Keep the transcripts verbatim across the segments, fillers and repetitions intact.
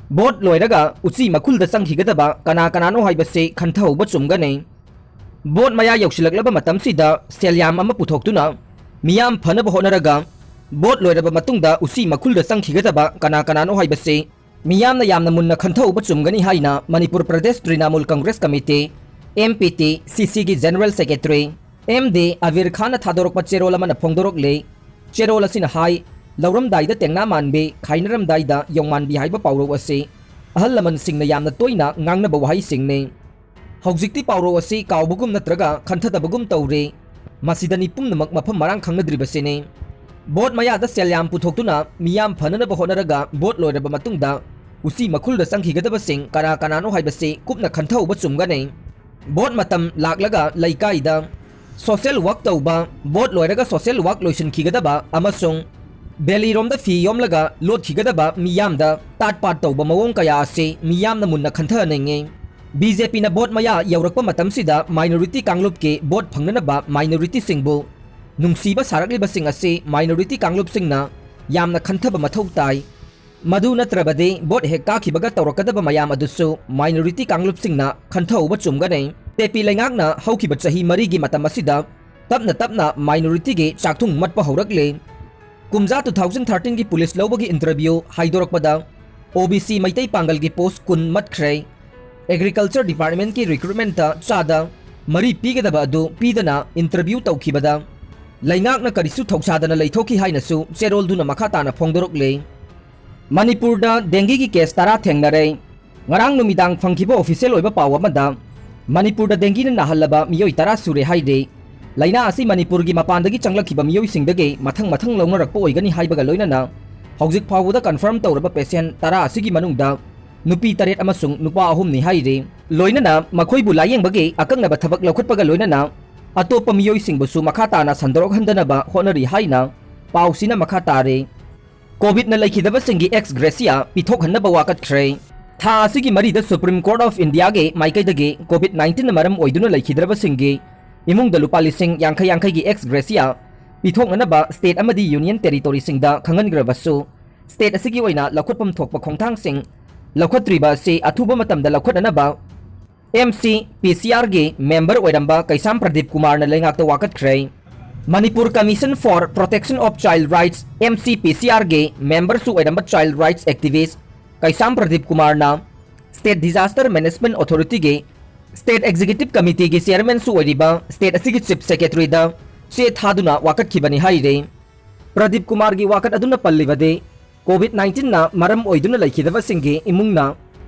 Vote ꯂꯣꯏꯔꯒ ꯎꯆꯤ ꯃꯈꯨꯜꯗ ꯆꯪꯈꯤꯒꯗꯕ ꯀꯅꯥ ꯀꯅꯥꯅꯣ ꯍꯥꯏꯕꯁꯤ ꯈꯟꯊꯍꯧꯕ ꯆꯨꯝꯒꯅꯤ꯫ ꯚꯣꯠ ꯃꯌꯥ ꯌꯧꯁꯤꯜꯂꯛꯂꯕ ꯃꯇꯝꯁꯤꯗ ꯁꯦꯜ ꯌꯥꯝ ꯑꯃ ꯄꯨꯊꯣꯛꯇꯨꯅ ꯃꯤꯌꯥꯝ ꯐꯅꯕ ꯍꯣꯠꯅꯔꯒ ꯚꯣꯠ ꯂꯣꯏꯔꯕ ꯃꯇꯨꯡꯗ ꯎꯆꯤ ꯃꯈꯨꯜꯗ ꯆꯪꯈꯤꯒꯗꯕ ꯀꯅꯥ ꯀꯅꯥꯅꯣ ꯍꯥꯏꯕꯁꯤ ꯃꯤꯌꯥꯝꯅ ꯌꯥꯝꯅ ꯃꯨꯟꯅ ꯈꯟꯊꯍꯧꯕ ꯆꯨꯝꯒꯅꯤ ꯍꯥꯏꯅ Manipur Pradesh Trinamool Congress committee, M P T C ꯁꯤꯒꯤ ꯖꯦꯅꯔꯦꯜ ꯁꯦꯀ꯭ꯔꯦꯇꯔꯤ ꯑꯦꯝ ꯗꯤ ꯑꯕꯤꯔ ꯈꯥꯟꯅ ꯊꯥꯗꯣꯔꯛꯄ ꯆꯦꯔꯣꯜ ꯑꯃꯅ ꯐꯣꯡꯗꯣꯔꯛꯂꯤ꯫ ꯆꯦꯔꯣꯜ ꯑꯁꯤꯅ ꯍꯥꯏ, ꯂꯧꯔꯝꯗꯥꯏꯗ ꯇꯦꯡꯅꯥ ꯃꯥꯟꯕꯤ, ꯈꯥꯏꯅꯔꯝꯗꯥꯏꯗ ꯌꯣꯡꯃꯥꯟꯕꯤ ꯍꯥꯏꯕ ꯄꯥꯎꯔꯧ ꯑꯁꯤ ꯑꯍꯜ ꯂꯃꯟꯁꯤꯡꯅ ꯌꯥꯝꯅ ꯇꯣꯏꯅ ꯉꯥꯡꯅꯕ ꯋꯥꯍꯩꯁꯤꯡꯅꯤ꯫ ꯍꯧꯖꯤꯛꯇꯤ ꯄꯥꯎꯔꯧ ꯑꯁꯤ ꯀꯥꯎꯕꯒꯨꯝ ꯅꯠꯇ꯭ꯔꯒ ꯈꯟꯊꯗꯕꯒꯨꯝ ꯇꯧꯔꯦ꯫ ꯃꯁꯤꯗꯅꯤ ꯄꯨꯝꯅꯃꯛ ꯃꯐꯝ ꯃꯔꯥꯡ ꯈꯪꯅꯗ꯭ꯔꯤꯕꯁꯤꯅꯤ꯫ ꯚꯣꯠ ꯃꯌꯥꯗ ꯁꯦꯜ ꯌꯥꯝ ꯄꯨꯊꯣꯛꯇꯨꯅ ꯃꯤꯌꯥꯝ ꯐꯅꯅꯕ ꯍꯣꯠꯅꯔꯒ ꯚꯣꯠ ꯂꯣꯏꯔꯕ ꯃꯇꯨꯡꯗ ꯎꯆꯤ ꯃꯈꯨꯜꯗ ꯆꯪꯈꯤꯒꯗꯕꯁꯤꯡ ꯀꯅꯥ ꯀꯅꯥꯅꯣ ꯍꯥꯏꯕꯁꯤ ꯀꯨꯞꯅ ꯈꯟꯊꯍꯧꯕ ꯆꯨꯝꯒꯅꯤ꯫ ꯚꯣꯠ ꯃꯇꯝ ꯂꯥꯛꯂꯒ ꯂꯩꯀꯥꯏꯗ ꯁꯣꯁꯦꯜ ꯋꯥꯔꯛ ꯇꯧꯕ, ꯚꯣꯠ ꯂꯣꯏꯔꯒ ꯁꯣꯁꯦꯜ ꯋꯥꯔꯛ ꯂꯣꯏꯁꯤꯟꯈꯤꯒꯗꯕ ꯑꯃꯁꯨꯡ ꯚꯦꯂꯤꯔꯣꯝꯗ ꯐꯤ ꯌꯣꯝꯂꯒ ꯂꯣꯠꯈꯤꯒꯗꯕ ꯃꯤꯌꯥꯝꯗ ꯇꯥꯠ ꯄꯥꯠ ꯇꯧꯕ ꯃꯑꯣꯡ ꯀꯌꯥ ꯑꯁꯤ ꯃꯤꯌꯥꯝꯅ ꯃꯨꯟꯅ ꯈꯟꯊꯍꯟꯅꯤꯡꯏ꯫ ꯕꯤ ꯖꯦ ꯄꯤꯅ ꯚꯣꯠ ꯃꯌꯥ ꯌꯧꯔꯛꯄ ꯃꯇꯝꯁꯤꯗ ꯃꯥꯏꯅꯣꯔꯤꯇꯤ ꯀꯥꯡꯂꯨꯞꯀꯤ ꯚꯣꯠ ꯐꯪꯅꯅꯕ ꯃꯥꯏꯅꯣꯔꯤꯇꯤꯁꯤꯡꯕꯨ ꯅꯨꯡꯁꯤꯕ ꯁꯥꯔꯛꯂꯤꯕꯁꯤꯡ ꯑꯁꯤ ꯃꯥꯏꯅꯣꯔꯤꯇꯤ ꯀꯥꯡꯂꯨꯞꯁꯤꯡꯅ ꯌꯥꯝꯅ ꯈꯟꯊꯕ ꯃꯊꯧ ꯇꯥꯏ꯫ ꯃꯗꯨ ꯅꯠꯇ꯭ꯔꯕꯗꯤ ꯚꯣꯠ ꯍꯦꯛ ꯀꯥꯈꯤꯕꯒ ꯇꯧꯔꯛꯀꯗꯕ ꯃꯌꯥꯝ ꯑꯗꯨꯁꯨ ꯃꯥꯏꯅꯣꯔꯤꯇꯤ ꯀꯥꯡꯂꯨꯞꯁꯤꯡꯅ ꯈꯟꯊꯍꯧꯕ ꯆꯨꯝꯒꯅꯤ꯫ ꯕꯤ ꯖꯦ ꯄꯤ ꯂꯩꯉꯥꯛꯅ ꯍꯧꯈꯤꯕ ꯆꯍꯤ ꯃꯔꯤꯒꯤ ꯃꯇꯝ ꯑꯁꯤꯗ ꯇꯞꯅ ꯇꯞꯅ ꯃꯥꯏꯅꯣꯔꯤꯇꯤꯒꯤ ꯆꯥꯛꯊꯨꯡ ꯃꯠꯄ ꯍꯧꯔꯛꯂꯦ꯫ ꯀꯨꯝꯖꯥ two thousand thirteen ꯒꯤ ꯄꯨꯂꯤꯁ ꯂꯧꯕꯒꯤ ꯏꯟꯇꯔꯚ꯭ꯌꯨ ꯍꯥꯏꯗꯣꯔꯛꯄꯗ ꯑꯣ ꯕꯤ ꯁꯤ ꯃꯩꯇꯩ ꯄꯥꯡꯒꯜꯒꯤ ꯄꯣꯁ ꯀꯨꯟ ꯃꯠꯈ꯭ꯔꯦ꯫ ꯑꯦꯒ꯭ꯔꯤꯀꯜꯆꯔ ꯗꯤꯄꯥꯔꯠꯃꯦꯟꯠꯀꯤ ꯔꯤꯀ꯭ꯔꯨꯠꯃꯦꯟꯠꯇ ꯆꯥꯗ ꯃꯔꯤ ꯄꯤꯒꯗꯕ ꯑꯗꯨ ꯄꯤꯗꯅ ꯏꯟꯇꯔꯚ꯭ꯌꯨ ꯇꯧꯈꯤꯕꯗ ꯂꯩꯉꯥꯛꯅ ꯀꯔꯤꯁꯨ ꯊꯧꯁꯥꯗꯅ ꯂꯩꯊꯣꯛꯈꯤ ꯍꯥꯏꯅꯁꯨ ꯆꯦꯔꯣꯜꯗꯨꯅ ꯃꯈꯥ ꯇꯥꯅ ꯐꯣꯡꯗꯣꯔꯛꯂꯦ꯫ ꯃꯅꯤꯄꯨꯔꯗ ꯗꯦꯡꯒꯤꯒꯤ ꯀꯦꯁ ꯇꯔꯥ ꯊꯦꯡꯅꯔꯦ꯫ ꯉꯔꯥꯡ ꯅꯨꯃꯤꯗꯥꯡ ꯐꯪꯈꯤꯕ ꯑꯣꯐꯤꯁꯤꯌꯦꯜ ꯑꯣꯏꯕ ꯄꯥꯎ ꯑꯃꯗ ꯃꯅꯤꯄꯨꯔꯗ ꯗꯦꯡꯒꯤꯅ ꯅꯥꯍꯜꯂꯕ ꯃꯤꯑꯣꯏ ꯇꯔꯥ ꯁꯨꯔꯦ ꯍꯥꯏꯔꯦ꯫ ꯂꯥꯏꯅꯥ ꯑꯁꯤ ꯃꯅꯤꯄꯨꯔꯒꯤ ꯃꯄꯥꯟꯗꯒꯤ ꯆꯪꯂꯛꯈꯤꯕ ꯃꯤꯑꯣꯏꯁꯤꯡꯗꯒꯤ ꯃꯊꯪ ꯃꯊꯪ ꯂꯧꯅꯔꯛꯄ ꯑꯣꯏꯒꯅꯤ ꯍꯥꯏꯕꯒ ꯂꯣꯏꯅꯅ ꯍꯧꯖꯤꯛ ꯐꯥꯎꯕꯗ ꯀꯟꯐꯥꯔꯝ ꯇꯧꯔꯕ ꯄꯦꯁꯦꯟꯠ ꯇꯔꯥ ꯑꯁꯤꯒꯤ ꯃꯅꯨꯡꯗ ꯅꯨꯄꯤ ꯇꯔꯦꯠ ꯑꯃꯁꯨꯡ ꯅꯨꯄꯥ ꯑꯍꯨꯝꯅꯤ ꯍꯥꯏꯔꯤ꯫ ꯂꯣꯏꯅꯅ ꯃꯈꯣꯏꯕꯨ ꯂꯥꯌꯦꯡꯕꯒꯤ ꯑꯀꯛꯅꯕ ꯊꯕꯛ ꯂꯧꯈꯠꯄꯒ ꯂꯣꯏꯅꯅ ꯑꯇꯣꯞꯄ ꯃꯤꯑꯣꯏꯁꯤꯡꯕꯨꯁꯨ ꯃꯈꯥ ꯇꯥꯅ ꯁꯟꯗꯣꯔꯛꯍꯟꯗꯅꯕ ꯍꯣꯠꯅꯔꯤ ꯍꯥꯏꯅ ꯄꯥꯎꯁꯤꯅ ꯃꯈꯥ ꯇꯥꯔꯤ꯫ ꯀꯣꯚꯤꯗꯅ ꯂꯩꯈꯤꯗꯕꯁꯤꯡꯒꯤ ꯑꯦꯛꯁ ꯒ꯭ꯔꯦꯁꯤꯌꯥ ꯄꯤꯊꯣꯛꯍꯟꯅꯕ ꯋꯥꯀꯠꯈ꯭ꯔꯦ꯫ ꯊꯥ ꯑꯁꯤꯒꯤ ꯃꯔꯤꯗ ꯁꯨꯄ꯭ꯔꯤꯝ ꯀꯣꯔꯠ ꯑꯣꯐ ꯏꯟꯗꯤꯌꯥꯒꯤ ꯃꯥꯏꯀꯩꯗꯒꯤ ꯀꯣꯚꯤꯗ ꯅꯥꯏꯟꯇꯤꯟꯅ ꯃꯔꯝ ꯑꯣꯏꯗꯨꯅ ꯂꯩꯈꯤꯗ꯭ꯔꯕꯁꯤꯡꯒꯤ ꯏꯃꯨꯡꯗ ꯂꯨꯄꯥ ꯂꯤꯁꯤꯡ ꯌꯥꯡꯈꯩ ꯌꯥꯡꯈꯩꯒꯤ ꯑꯦꯛꯁ ꯒ꯭ꯔꯦꯁꯤꯌꯥ ꯄꯤꯊꯣꯛꯅꯅꯕ ꯁ꯭ꯇꯦꯠ ꯑꯃꯗꯤ ꯌꯨꯅꯤꯌꯟ ꯇꯦꯔꯤꯇꯣꯔꯤꯁꯤꯡꯗ ꯈꯪꯍꯟꯈ꯭ꯔꯕꯁꯨ, ꯁ꯭ꯇꯦꯠ ꯑꯁꯤꯒꯤ ꯑꯣꯏꯅ ꯂꯧꯈꯠꯐꯝ ꯊꯣꯛꯄ ꯈꯣꯡꯊꯥꯡꯁꯤꯡ ꯂꯧꯈꯠꯇ꯭ꯔꯤꯕ ꯑꯁꯤ ꯑꯊꯨꯕ ꯃꯇꯝꯗ ꯂꯧꯈꯠꯅꯅꯕ ꯑꯦꯝ ꯁꯤ ꯄꯤ ꯁꯤ ꯑꯥꯔꯒꯤ ꯃꯦꯝꯕꯔ ꯑꯣꯏꯔꯝꯕ ꯀꯩꯁꯥꯝ ꯄ꯭ꯔꯗꯤꯞ ꯀꯨꯃꯥꯔꯅ ꯂꯩꯉꯥꯛꯇ ꯋꯥꯀꯠꯈ꯭ꯔꯦ꯫ Manipur Commission for Protection of Child Rights, M C P C R ꯒꯤ ꯃꯦꯝꯕꯔꯁꯨ ꯑꯣꯏꯔꯝꯕ child rights activist ꯀꯩꯁꯥꯝ ꯄ꯭ꯔꯗꯤꯞ ꯀꯨꯃꯥꯔꯅ State Disaster Management Authority ꯒꯤ State Executive Committee ꯒꯤ ꯆꯤꯌꯔꯃꯦꯟꯁꯨ ꯑꯣꯏꯔꯤꯕ ꯁ꯭ꯇꯦꯠ ꯑꯁꯤꯒꯤ ꯆꯤꯐ ꯁꯦꯀ꯭ꯔꯦꯇꯔꯤꯗ ꯆꯦ ꯊꯥꯗꯨꯅ ꯋꯥꯀꯠꯈꯤꯕꯅꯤ ꯍꯥꯏꯔꯤ꯫ ꯄ꯭ꯔꯗꯤꯞ ꯀꯨꯃꯥꯔꯒꯤ ꯋꯥꯀꯠ ꯑꯗꯨꯅ ꯄꯜꯂꯤꯕꯗꯤ, ꯀꯣꯚꯤꯗ ꯅꯥꯏꯟꯇꯤꯟꯅ ꯃꯔꯝ ꯑꯣꯏꯗꯨꯅ ꯂꯩꯈꯤꯗꯕꯁꯤꯡꯒꯤ ꯏꯃꯨꯡꯅ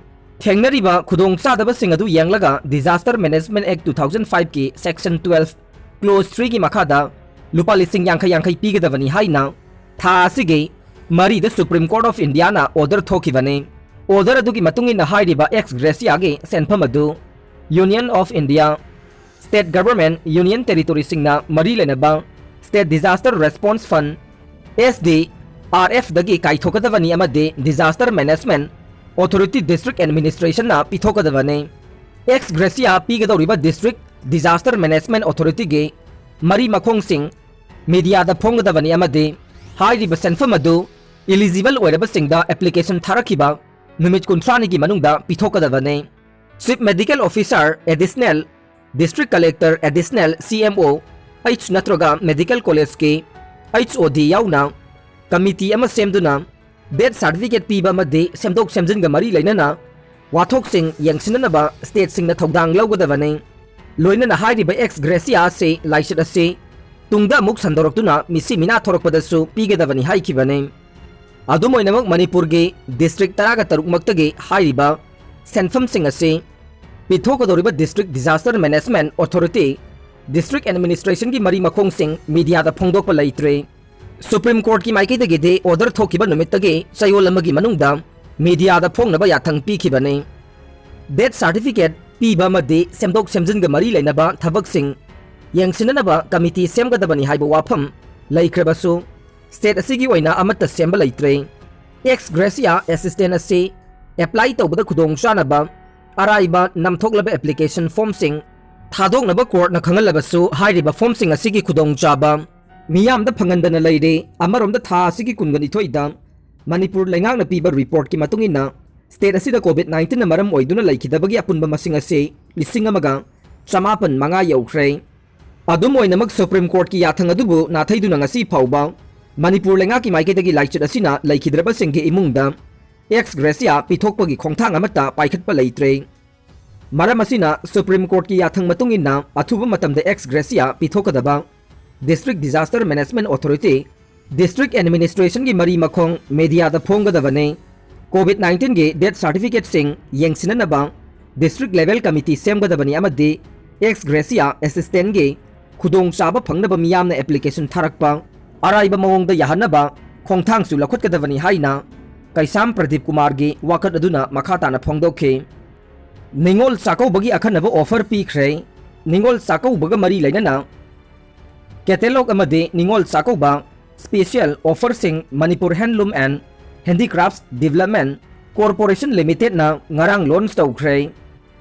ꯊꯦꯡꯅꯔꯤꯕ ꯈꯨꯗꯣꯡꯆꯥꯗꯕꯁꯤꯡ ꯑꯗꯨ ꯌꯦꯡꯂꯒ Disaster Management Act two thousand five ꯀꯤ Section twelve, Clause three ꯒꯤ ꯃꯈꯥꯗ ꯂꯨꯄꯥ ꯂꯤꯁꯤꯡ ꯌꯥꯡꯈꯩ ꯌꯥꯡꯈꯩ ꯄꯤꯒꯗꯕꯅꯤ ꯍꯥꯏꯅ ꯊꯥ ꯑꯁꯤꯒꯤ ꯃꯔꯤꯗ Supreme Court of Indiaꯅ order ꯊꯣꯛꯈꯤꯕꯅꯤ꯫ Order ꯑꯗꯨꯒꯤ ꯃꯇꯨꯡ ꯏꯟꯅ ꯍꯥꯏꯔꯤꯕ ex gratia ꯒꯤ ꯁꯦꯟꯐꯝ ꯑꯗꯨ Union of India, State Government, Union Territoryꯁꯤꯡꯅ ꯃꯔꯤ ꯂꯩꯅꯕ State Disaster Response Fund, S D R F ꯗꯒꯤ ꯀꯥꯏꯊꯣꯛꯀꯗꯕꯅꯤ ꯑꯃꯗꯤ Disaster Management Authority District Administrationꯅ ꯄꯤꯊꯣꯛꯀꯗꯕꯅꯤ꯫ Ex gratia ꯄꯤꯒꯗꯧꯔꯤꯕ District Disaster Management Authorityꯒꯤ ꯃꯔꯤ ꯃꯈꯣꯡꯁꯤꯡ mediaꯗ ꯐꯣꯡꯒꯗꯕꯅꯤ ꯑꯃꯗꯤ ꯍꯥꯏꯔꯤꯕ ꯁꯦꯟꯐꯝ ꯑꯗꯨ eligible ꯑꯣꯏꯔꯕꯁꯤꯡꯗ application ꯊꯥꯔꯛꯈꯤꯕ ꯅꯨꯃꯤꯠ ꯀꯨꯟꯊ꯭ꯔꯥꯅꯤꯒꯤ ꯃꯅꯨꯡꯗ ꯄꯤꯊꯣꯛꯀꯗꯕꯅꯤ꯫ Chief Medical Officer, Additional District Collector, Additional C M O, H ꯅꯠꯇ꯭ꯔꯒ Medical Collegeꯀꯤ H O D ꯌꯥꯎꯅ committee ꯑꯃ ꯁꯦꯝꯗꯨꯅ death certificate ꯄꯤꯕ ꯑꯃꯗꯤ ꯁꯦꯝꯗꯣꯛ ꯁꯦꯝꯖꯤꯟꯒ ꯃꯔꯤ ꯂꯩꯅꯅ ꯋꯥꯊꯣꯛꯁꯤꯡ ꯌꯦꯡꯁꯤꯟꯅꯅꯕ stateꯁꯤꯡꯅ ꯊꯧꯗꯥꯡ ꯂꯧꯒꯗꯕꯅꯤ꯫ ꯂꯣꯏꯅꯅ ꯍꯥꯏꯔꯤꯕ ex gratia ꯑꯁꯤ ꯂꯥꯏꯆꯠ ꯑꯁꯤ ꯇꯨꯡꯗ ꯑꯃꯨꯛ ꯁꯟꯗꯣꯔꯛꯇꯨꯅ ꯃꯤꯁꯤ ꯃꯤꯅꯥ ꯊꯣꯔꯛꯄꯗꯁꯨ ꯄꯤꯒꯗꯕꯅꯤ ꯍꯥꯏꯈꯤꯕꯅꯤ꯫ ꯑꯗꯨꯝ ꯑꯣꯏꯅꯃꯛ, ꯃꯅꯤꯄꯨꯔꯒꯤ district ꯇꯔꯥꯒ ꯇꯔꯨꯛꯃꯛꯇꯒꯤ ꯍꯥꯏꯔꯤꯕ ꯁꯦꯟꯐꯝꯁꯤꯡ ꯑꯁꯤ ꯄꯤꯊꯣꯛꯀꯗꯧꯔꯤꯕ District Disaster Management Authority, District Administrationꯒꯤ ꯃꯔꯤ ꯃꯈꯣꯡꯁꯤꯡ mediaꯗ ꯐꯣꯡꯗꯣꯛꯄ ꯂꯩꯇ꯭ꯔꯤ꯫ Supreme Courtꯀꯤ ꯃꯥꯏꯀꯩꯗꯒꯤꯗꯤ order ꯊꯣꯛꯈꯤꯕ ꯅꯨꯃꯤꯠꯇꯒꯤ ꯆꯌꯣꯜ ꯑꯃꯒꯤ ꯃꯅꯨꯡꯗ mediaꯗ ꯐꯣꯡꯅꯕ ꯌꯥꯊꯪ ꯄꯤꯈꯤꯕꯅꯤ꯫ Death certificate ꯄꯤꯕ ꯑꯃꯗꯤ ꯁꯦꯝꯗꯣꯛ ꯁꯦꯝꯖꯤꯟꯒ ꯃꯔꯤ ꯂꯩꯅꯕ ꯊꯕꯛꯁꯤꯡ ꯌꯦꯡꯁꯤꯟꯅꯅꯕ committee ꯁꯦꯝꯒꯗꯕꯅꯤ ꯍꯥꯏꯕ ꯋꯥꯐꯝ ꯂꯩꯈ꯭ꯔꯕꯁꯨ, state ꯑꯁꯤꯒꯤ ꯑꯣꯏꯅ ꯑꯃꯠꯇ ꯁꯦꯝꯕ ꯂꯩꯇ꯭ꯔꯦ꯫ Ex gratia assistance ꯑꯁꯤ apply ꯇꯧꯕꯗ ꯈꯨꯗꯣꯡꯆꯥꯅꯕ ꯑꯔꯥꯏꯕ ꯅꯝꯊꯣꯛꯂꯕ application formꯁꯤꯡ ꯊꯥꯗꯣꯛꯅꯕ courtꯅ ꯈꯪꯍꯜꯂꯕꯁꯨ, ꯍꯥꯏꯔꯤꯕ formꯁꯤꯡ ꯑꯁꯤꯒꯤ ꯈꯨꯗꯣꯡꯆꯥꯕ ꯃꯤꯌꯥꯝꯗ ꯐꯪꯍꯟꯗꯅ ꯂꯩꯔꯦ꯫ ꯑꯃꯔꯣꯝꯗ, ꯊꯥ ꯑꯁꯤꯒꯤ ꯀꯨꯟꯒ ꯅꯤꯊꯣꯏꯗ ꯃꯅꯤꯄꯨꯔ ꯂꯩꯉꯥꯛꯅ ꯄꯤꯕ reportꯀꯤ ꯃꯇꯨꯡ ꯏꯟꯅ, state ꯑꯁꯤꯗ COVID nineteenꯅ ꯃꯔꯝ ꯑꯣꯏꯗꯨꯅ ꯂꯩꯈꯤꯗꯕꯒꯤ ꯑꯄꯨꯟꯕ ꯃꯁꯤꯡ ꯑꯁꯤ ꯂꯤꯁꯤꯡ ꯑꯃꯒ ꯆꯃꯥꯄꯟ ꯃꯉꯥ ꯌꯧꯈ꯭ꯔꯦ꯫ ꯑꯗꯨꯝ ꯑꯣꯏꯅꯃꯛ, Supreme Courtꯀꯤ ꯌꯥꯊꯪ ꯑꯗꯨꯕꯨ ꯅꯥꯊꯩꯗꯨꯅ ꯉꯁꯤ ꯐꯥꯎꯕ ꯃꯅꯤꯄꯨꯔ ꯂꯩꯉꯥꯛꯀꯤ ꯃꯥꯏꯀꯩꯗꯒꯤ ꯂꯥꯏꯆꯠ ꯑꯁꯤꯅ ꯂꯩꯈꯤꯗ꯭ꯔꯕꯁꯤꯡꯒꯤ ꯏꯃꯨꯡꯗ ex gratia ꯄꯤꯊꯣꯛꯄꯒꯤ ꯈꯣꯡꯊꯥꯡ ꯑꯃꯠꯇ ꯄꯥꯏꯈꯠꯄ ꯂꯩꯇ꯭ꯔꯦ꯫ ꯃꯔꯝ ꯑꯁꯤꯅ, Supreme Courtꯀꯤ ꯌꯥꯊꯪ ꯃꯇꯨꯡ ꯏꯟꯅ ꯑꯊꯨꯕ ꯃꯇꯝꯗ ex gratia ꯄꯤꯊꯣꯛꯀꯗꯕ District Disaster Management Authority, District Administrationꯒꯤ ꯃꯔꯤ ꯃꯈꯣꯡ mediaꯗ ꯐꯣꯡꯒꯗꯕꯅꯤ꯫ COVID nineteenꯒꯤ death certificateꯁꯤꯡ ꯌꯦꯡꯁꯤꯟꯅꯅꯕ district level committee ꯁꯦꯝꯒꯗꯕꯅꯤ ꯑꯃꯗꯤ ex gratia assistantꯒꯤ ꯈꯨꯗꯣꯡꯆꯥꯕ ꯐꯪꯅꯕ ꯃꯤꯌꯥꯝꯅ application ꯊꯥꯔꯛꯄ ꯑꯔꯥꯏꯕ ꯃꯑꯣꯡꯗ ꯌꯥꯍꯟꯅꯕ ꯈꯣꯡꯊꯥꯡꯁꯨ ꯂꯧꯈꯠꯀꯗꯕꯅꯤ ꯍꯥꯏꯅ ꯀꯩꯁꯥꯝ ꯄ꯭ꯔꯗꯤꯞ ꯀꯨꯃꯥꯔꯒꯤ ꯋꯥꯀꯠ ꯑꯗꯨꯅ ꯃꯈꯥ ꯇꯥꯅ ꯐꯣꯡꯗꯣꯛꯈꯤ꯫ ꯅꯤꯉꯣꯜ ꯆꯥꯛꯀꯧꯕꯒꯤ ꯑꯈꯟꯅꯕ offer ꯄꯤꯈ꯭ꯔꯦ꯫ ꯅꯤꯉꯣꯜ ꯆꯥꯛꯀꯧꯕꯒ ꯃꯔꯤ ꯂꯩꯅꯅ catalog ꯑꯃꯗꯤ Ningol Chakkouba special offerꯁꯤꯡ Manipur Handloom and Handicrafts Development Corporation Limitedꯅ ꯉꯔꯥꯡ launch ꯇꯧꯈ꯭ꯔꯦ꯫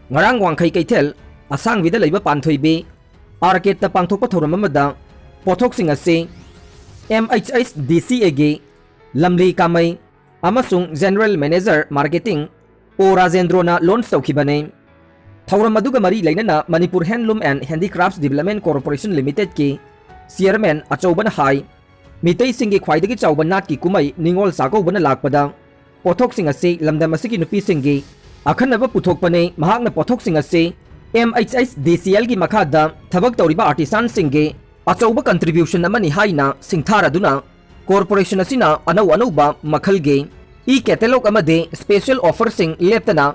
ꯉꯔꯥꯡ ꯋꯥꯡꯈꯩ ꯀꯩꯊꯦꯜ ꯑꯁꯥꯡꯕꯤꯗ ꯂꯩꯕ ꯄꯥꯟꯊꯣꯏꯕꯤ arcadeꯇ ꯄꯥꯡꯊꯣꯛꯄ ꯊꯧꯔꯝ ꯑꯃꯗ ꯄꯣꯠꯊꯣꯛꯁꯤꯡ ꯑꯁꯤ MHHDCAꯒꯤ ꯂꯝꯂꯤ ꯀꯥꯃꯩ ꯑꯃꯁꯨꯡ General Manager Marketing O ꯔꯥꯖꯦꯟꯗ꯭ꯔꯣꯅ launch ꯇꯧꯈꯤꯕꯅꯤ꯫ ꯊꯧꯔꯝ ꯑꯗꯨꯒ ꯃꯔꯤ ꯂꯩꯅꯅ Manipur Handloom and Handicrafts Development Corporation Limitedꯀꯤ chairman ꯑꯆꯧꯕꯅ ꯍꯥꯏ, ꯃꯤꯇꯩꯁꯤꯡꯒꯤ ꯈ꯭ꯋꯥꯏꯗꯒꯤ ꯆꯥꯎꯕ ꯅꯥꯠꯀꯤ ꯀꯨꯝꯍꯩ ꯅꯤꯉꯣꯜ ꯆꯥꯛꯀꯧꯕꯅ ꯂꯥꯛꯄꯗ ꯄꯣꯠꯊꯣꯛꯁꯤꯡ ꯑꯁꯤ ꯂꯝꯗꯝ ꯑꯁꯤꯒꯤ ꯅꯨꯄꯤꯁꯤꯡꯒꯤ ꯑꯈꯟꯅꯕ ꯄꯨꯊꯣꯛꯄꯅꯤ꯫ ꯃꯍꯥꯛꯅ ꯄꯣꯠꯊꯣꯛꯁꯤꯡ ꯑꯁꯤ MHHDCLꯒꯤ ꯃꯈꯥꯗ ꯊꯕꯛ ꯇꯧꯔꯤꯕ artisanꯁꯤꯡꯒꯤ ꯑꯆꯧꯕ contribution ꯑꯃꯅꯤ ꯍꯥꯏꯅ ꯁꯤꯡꯊꯥꯔꯗꯨꯅ, corporation ꯑꯁꯤꯅ ꯑꯅꯧ ꯑꯅꯧꯕ ꯃꯈꯜꯒꯤ e-catalog ꯑꯃꯗꯤ special offerꯁꯤꯡ ꯂꯦꯞꯇꯅ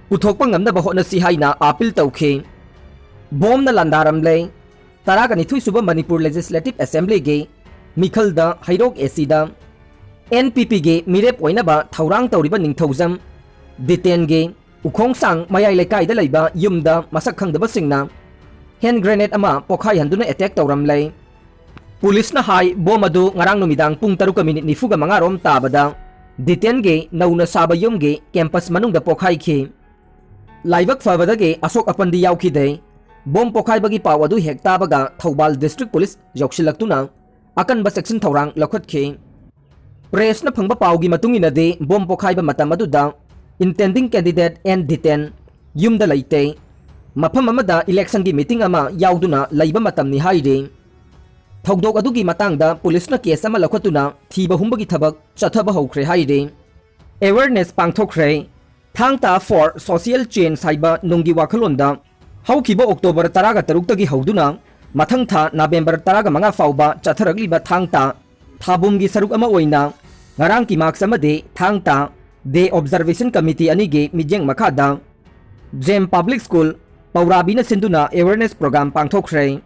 ꯄꯨꯊꯣꯛꯄ ꯉꯝꯅꯕ ꯍꯣꯠꯅꯁꯤ ꯍꯥꯏꯅ appeal ꯇꯧꯈꯤ꯫ ꯕꯣꯝꯅ ꯂꯥꯟꯗꯥꯔꯝꯂꯦ꯫ ꯇꯔꯥꯒ ꯅꯤꯊꯣꯏ ꯁꯨꯕ ꯃꯅꯤꯄꯨꯔ Legislative Assemblyꯒꯤ ꯃꯤꯈꯜꯗ ꯍꯩꯔꯣꯛ ACꯗ NPPꯒꯤ ꯃꯤꯔꯦꯞ ꯑꯣꯏꯅꯕ ꯊꯧꯔꯥꯡ ꯇꯧꯔꯤꯕ ꯅꯤꯡꯊꯧꯖꯝ ꯗꯤꯇꯦꯟꯒꯤ ꯎꯈꯣꯡꯁꯥꯡ ꯃꯌꯥꯏ ꯂꯩꯀꯥꯏꯗ ꯂꯩꯕ ꯌꯨꯝꯗ ꯃꯁꯛ ꯈꯪꯗꯕꯁꯤꯡꯅ hand grenade ꯑꯃ ꯄꯣꯈꯥꯏꯍꯟꯗꯨꯅ attack ꯇꯧꯔꯝꯂꯦ꯫ ꯄꯨꯂꯤꯁꯅ ꯍꯥꯏ, ꯕꯣꯝ ꯑꯗꯨ ꯉꯔꯥꯡ ꯅꯨꯃꯤꯗꯥꯡ ꯄꯨꯡ ꯇꯔꯨꯛꯀ ꯃꯤꯅꯤꯠ ꯅꯤꯐꯨꯒ ꯃꯉꯥ ꯔꯣꯝ ꯇꯥꯕꯗ ꯗꯤꯇꯦꯟꯒꯤ ꯅꯧꯅ ꯁꯥꯕ ꯌꯨꯝꯒꯤ campus ꯃꯅꯨꯡꯗ ꯄꯣꯈꯥꯏꯈꯤ꯫ ꯂꯥꯏꯕꯛ ꯐꯕꯗꯒꯤ ꯑꯁꯣꯛ ꯑꯄꯟꯗꯤ ꯌꯥꯎꯈꯤꯗꯦ꯫ ꯕꯣꯝ ꯄꯣꯈꯥꯏꯕꯒꯤ ꯄꯥꯎ ꯑꯗꯨ ꯍꯦꯛ ꯇꯥꯕꯒ ꯊꯧꯕꯥꯜ District Police ꯌꯧꯁꯤꯜꯂꯛꯇꯨꯅ ꯑꯀꯟꯕ ꯆꯦꯛꯁꯤꯟ ꯊꯧꯔꯥꯡ ꯂꯧꯈꯠꯈꯤ꯫ Pressꯅ ꯐꯪꯕ ꯄꯥꯎꯒꯤ ꯃꯇꯨꯡ ꯏꯟꯅꯗꯤ, ꯕꯣꯝ ꯄꯣꯈꯥꯏꯕ ꯃꯇꯝ ꯑꯗꯨꯗ intending candidate and detained, ꯌꯨꯝꯗ ꯂꯩꯇꯦ, ꯃꯐꯝ ꯑꯃꯗ election ꯒꯤ meeting ꯑꯃ ꯌꯥꯎꯗꯨꯅ ꯂꯩꯕ ꯃꯇꯝꯅꯤ ꯍꯥꯏꯔꯤ꯫ ꯊꯧꯗꯣꯛ ꯑꯗꯨꯒꯤ ꯃꯇꯥꯡꯗ police ꯅ case ꯑꯃ ꯂꯧꯈꯠꯇꯨꯅ ꯊꯤꯕ ꯍꯨꯝꯕꯒꯤ ꯊꯕꯛ ꯆꯠꯊꯕ ꯍꯧꯈ꯭ꯔꯦ ꯍꯥꯏꯔꯤ꯫ Awareness ꯄꯥꯡꯊꯣꯛꯈ꯭ꯔꯦ꯫ ꯊꯥꯡ ꯇꯥ for social change ꯍꯥꯏꯕ ꯅꯨꯡꯒꯤ ꯋꯥꯈꯜꯂꯣꯟꯗ ꯍꯧꯈꯤꯕ October ꯇꯔꯥꯒ ꯇꯔꯨꯛꯇꯒꯤ ꯍꯧꯗꯨꯅ ꯃꯊꯪ ꯊꯥ November ꯇꯔꯥꯒ ꯃꯉꯥ ꯐꯥꯎꯕ ꯆꯠꯊꯔꯛꯂꯤꯕ ꯊꯥꯡ ꯇꯥ ꯊꯥꯕꯨꯝꯒꯤ ꯁꯔꯨꯛ ꯑꯃ ꯑꯣꯏꯅ ꯉꯔꯥꯡꯒꯤ marks ꯑꯃꯗꯤ ꯊꯥꯡ ꯇꯥ Day Observation Committee ꯑꯅꯤꯒꯤ ꯃꯤꯠꯌꯦꯡ ꯃꯈꯥꯗ ꯖꯦꯝ Public School ꯄꯧꯔꯥꯕꯤꯅ ꯁꯤꯟꯗꯨꯅ awareness program ꯄꯥꯡꯊꯣꯛꯈ꯭ꯔꯦ꯫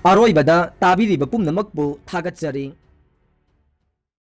ꯑꯔꯣꯏꯕꯗ ꯇꯥꯕꯤꯔꯤꯕ ꯄꯨꯝꯅꯃꯛꯄꯨ ꯊꯥꯒꯠꯆꯔꯤ꯫